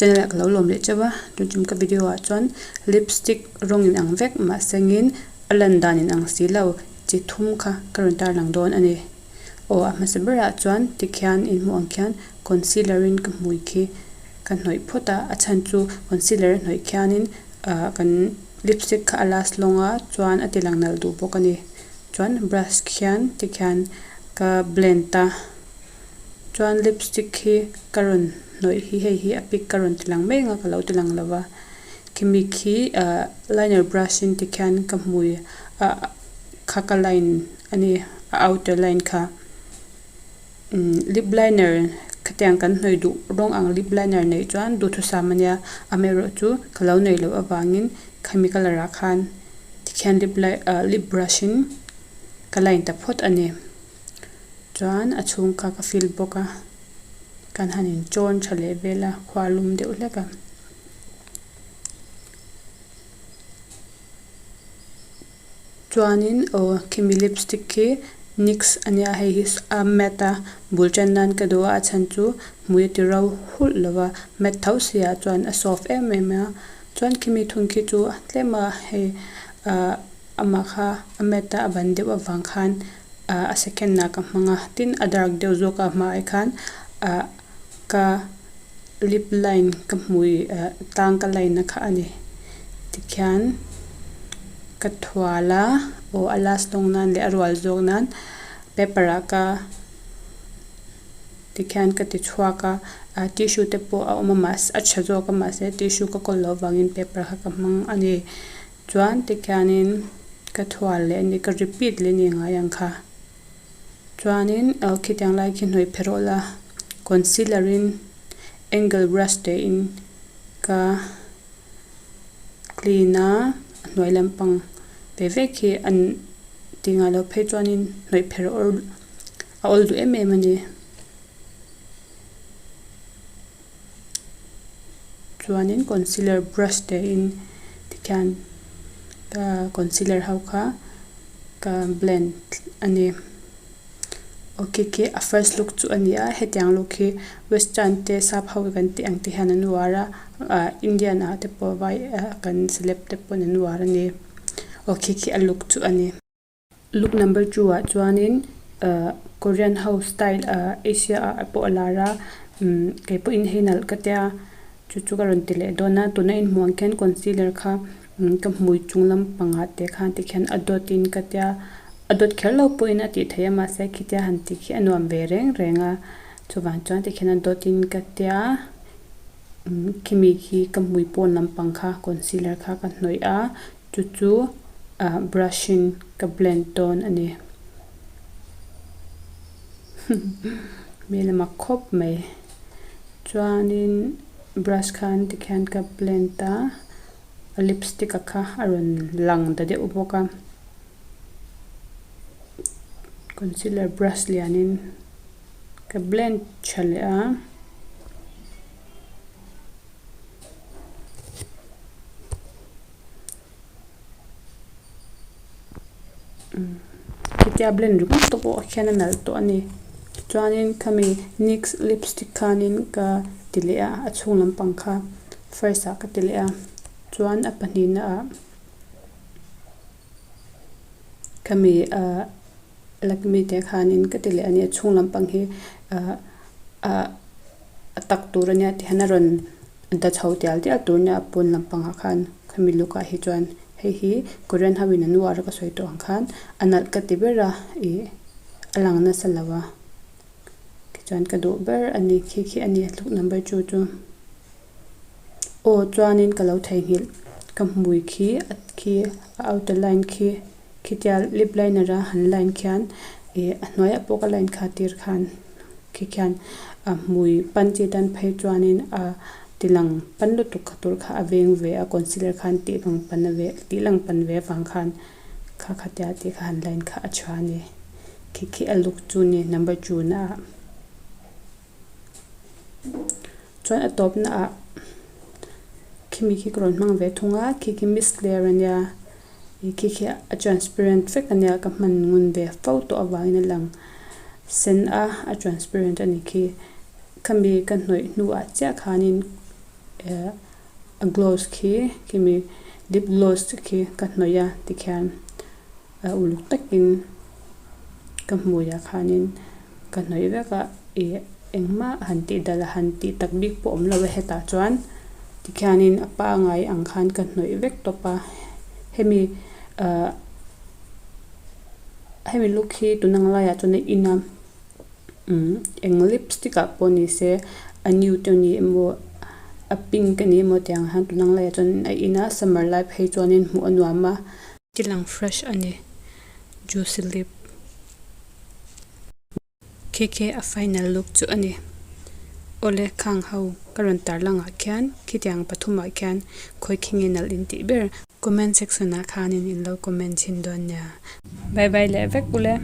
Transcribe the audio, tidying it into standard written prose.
Channel ah ka lo lawm leh teuh a, tun tum ka video ah chuan lipstick rawng in ang vek mahsengin a lan dan in ang si lo chi thum kha ka rawn tarlang dawn a ni. Aw a hmasa berah chuan tikhian in hmuh ang khian concealer in ka hmui khi ka hnawih phawt a, a chhan chu concealer a hnawih khianin ah kan lipstick kha a last lawng a chuan a ti lang nalh duh bawk a ni. Chuan brush khian tikhian ka blend a. Chuan lipstick hi ka rawn hnawih hi hei hi a pic ka rawn ti lang mai anga ka lo ti lang lo va khimi khi ah liner brush in tikhian ka hmui ah kha ka line a ni a outer line kha umm lip liner khatiang kan hnawih duh rawng ang lip liner neih chuan duhthusam a nia amaherawh chu ka lo neih loh avangin khami colour ah khan tikhian lip li ah lip brush in ka line ta phawt a ni. Chuan a chhung kha ka fill bawk a, kan han in chawn tha leh vel a, khua lum deuh hlek a. Chuanin aw khimi lipstick khi NYX a nia hei hi a matte a bul tan nan ka duh a, a chhan chu hmui a ti ro hulh lo va, matte tho si ah chuan a soft em em a, chuan khimi thung khi chu tlem a hei ah amah kha a matte a a ban deuh avang khan. ah a second ah ka hmang a tin a dark deuh zawk a hma ai khan ah ka lip line ka hmui ah tang ka line na kha a ni tikhian ka thual a aw a last lawng nan leh a rual zawk nan paper ah ka tikhian ka ti chhuak a ah tissue te pawh a awm a mahse a tha zawk a mahse tissue ka kawl loh avangin paper kha ka hmang a ni. Chuan tikhianin ka thual leh a ni, ka repeat leh a ni ngai ang kha. Chuanin aw khitiang lai khi hnawih phe rawh la, concealer in angle brush te in ka clean a, a hnuai lampang ve ve khi an ti ngai lo phei chuanin hnawih phe rawh a awl duh em em a ni. Chuanin concealer brush te in tikhian ka concealer ho kha ka blend a ni. Aw khi khi a first look chu a ni a hetiang look hi western te sap ho kan tih ang te hian an uar a ah Indian ah te pawh vai ah kan celeb te pawn an uar a ni. Aw khi khi a look chu a ni. Look number 2 ah chuanin ahh Korean ho style ahh Asia ah pawh a lar a umm kei pawhin hei nalh ka tia chu chu ka rawn ti leh dawn a tuna inhmuh ang khian concealer kha umm ka hmui chung lampangah te khan tikhian a dawt in ka tia a dawt kher lo pawhin a tih theih a mahse khitia han tih khi a nuam ve reng reng a chuvang chuan tikhian a dawt in ka tia umm khimi khi ka hmui pawn lampang kha concealer kha ka hnawih a Chu chu ah brush in ka blend dawn a ni. Hmel a mak khawp mai. Chuanin brush khan tikhian ka blend a, a lipstick a kha a rawn lang ta deuh bawk a. Concealer brush lianin ka blend tha leh a. Hetia blend ringawt te pawh hian a nalh tawh a ni chuanin khami nyx lipstick khanin ka ti leh a a chhung lampang kha first ah ka ti leh a chuan a pahnihna ah khami ah lakmi te khanin ka ti leh a ni a chhung lampang hi ah ah a tak tur a nia tihian a rawn da chho tial tial tur nia a pawn lampangah khan khami look ah hi chuan hei hi Korean ho in an uar a ka sawi tawh ang khan a nalh ka ti ber a ih a lang nasa lo a tichuan ka duh ber a ni khi khi a ni look number 2 chu aw chuanin ka lo theihnghilh ka hmui khi a khi a outer line khi khitia lip liner a han line khian ih a hnuaiah pawh ka line kha tir khan khi khian a hmui pan chi tan phei chuanin a ti lang pan lutuk kha tur kha a veng ve a concealer khan tih lang pan a ve tih lang pan ve avang khan kha khatia tih kha han line kha a tha a ni khi khi a look chu ni number 2 na ah chuan a tawp na ah khimi khi ka rawn hmang ve thung a khi khi miss claire ania ih khi khi a transparent vek ania ka hman ngun ve fo tawh avangin a lang sen a a transparent a ni khi khami ka hnawih hnuah chiah khanin. Eh a gloss khi khimi lip gloss khi ka hnawih a tikhian a uluk takin ka hmuiah khanin ka hnawih vek a ih engmah han tih dal han tih tak bik pawh a awm lo a hetah chuan tikhianin a pangai ang khan ka hnawih vek tawp a hemi ahh hemi look hi tun ang laiah chuan a in a umm eng lipstick ah pawh ni se a nude a ni emaw a pink a ni emaw tiang hian tun ang laiah chuan a in a summer lai phei chuanin hmuh a nuam a. Ti lang fresh a ni juicy lip. Khi khi a final look chu a ni. Awle khang ho ka rawn tar langah khian khitiang pathumah khian khawi khi nge nalh in tih ber. Comment section ah khanin in lo comment chhin dawn nia. Bye bye leh vek ule.